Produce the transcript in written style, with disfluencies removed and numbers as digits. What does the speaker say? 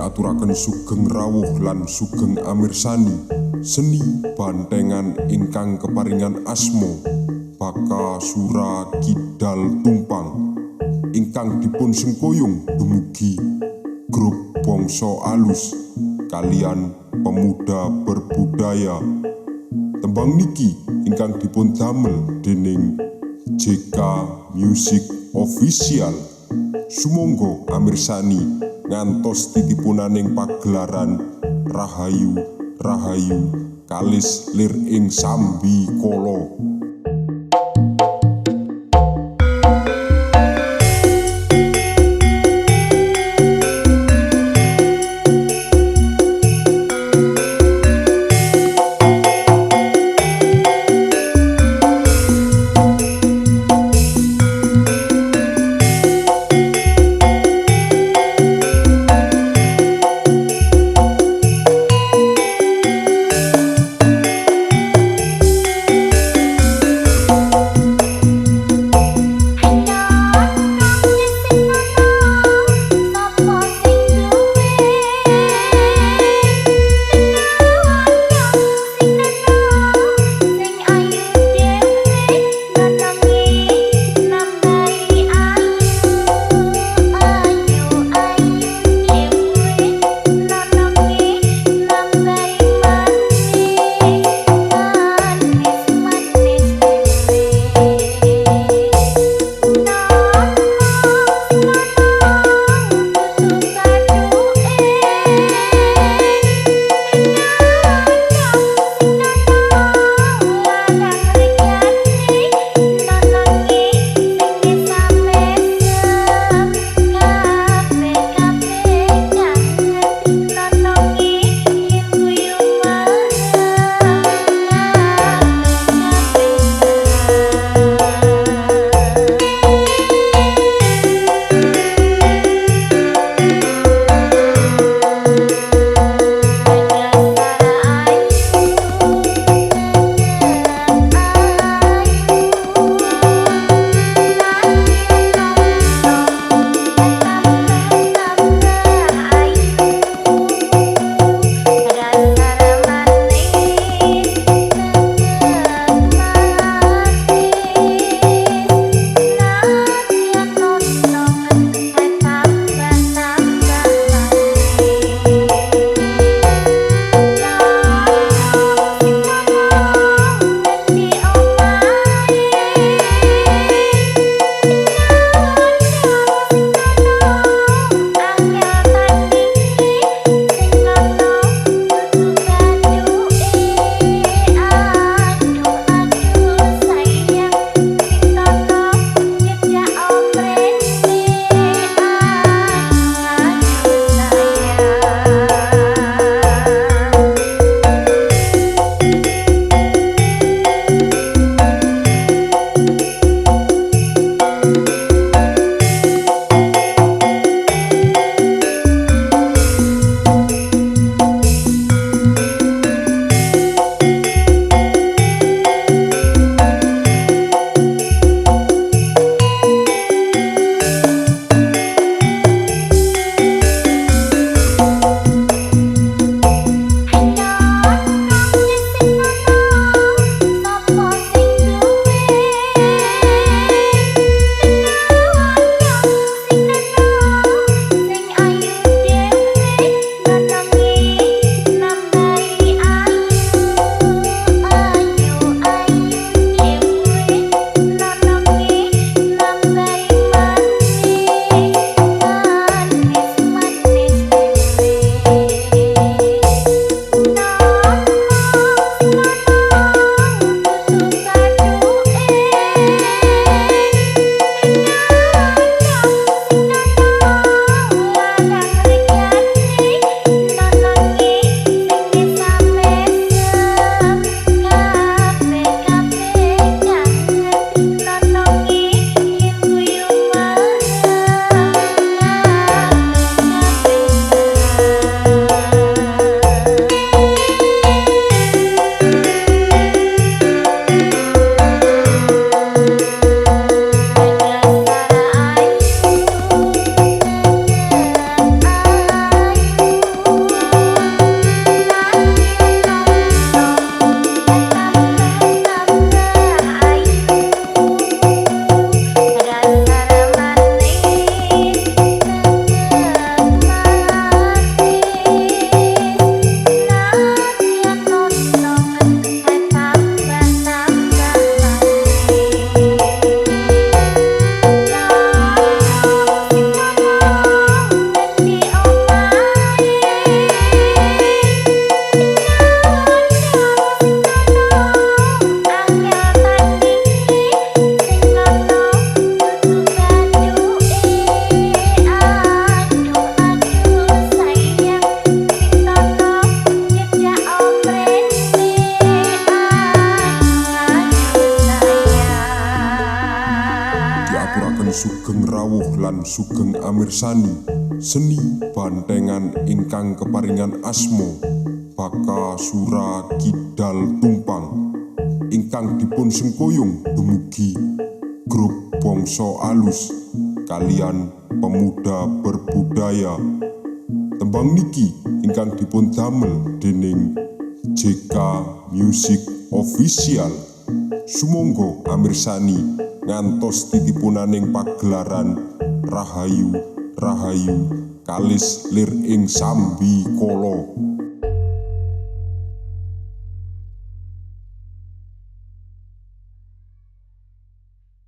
Diaturaken sugeng rawuh lan sugeng amirsani seni bantengan ingkang keparingan asma Bakasura Kidal Tumpang ingkang dipun sengkuyung dumugi grup Bangsa Alus kalian Pemuda Berbudaya. Tembang niki ingkang dipun damel dening JK Music Official. Sumangga amirsani ngantos titipunaning pagelaran Rahayu Rahayu kalis lir ing sambikala. rawuh lan sugeng amirsani seni bantengan ingkang keparingan asma Bakasura Kidal Tumpang ingkang dipun sengkuyung dumugi grup Bangsa Alus kalian pemuda berbudaya. Tembang niki ingkang dipun damel dening JK Music Official. Sumangga amirsani ngantos titipunaning pagelaran Rahayu Rahayu kalis lir ing sambikala.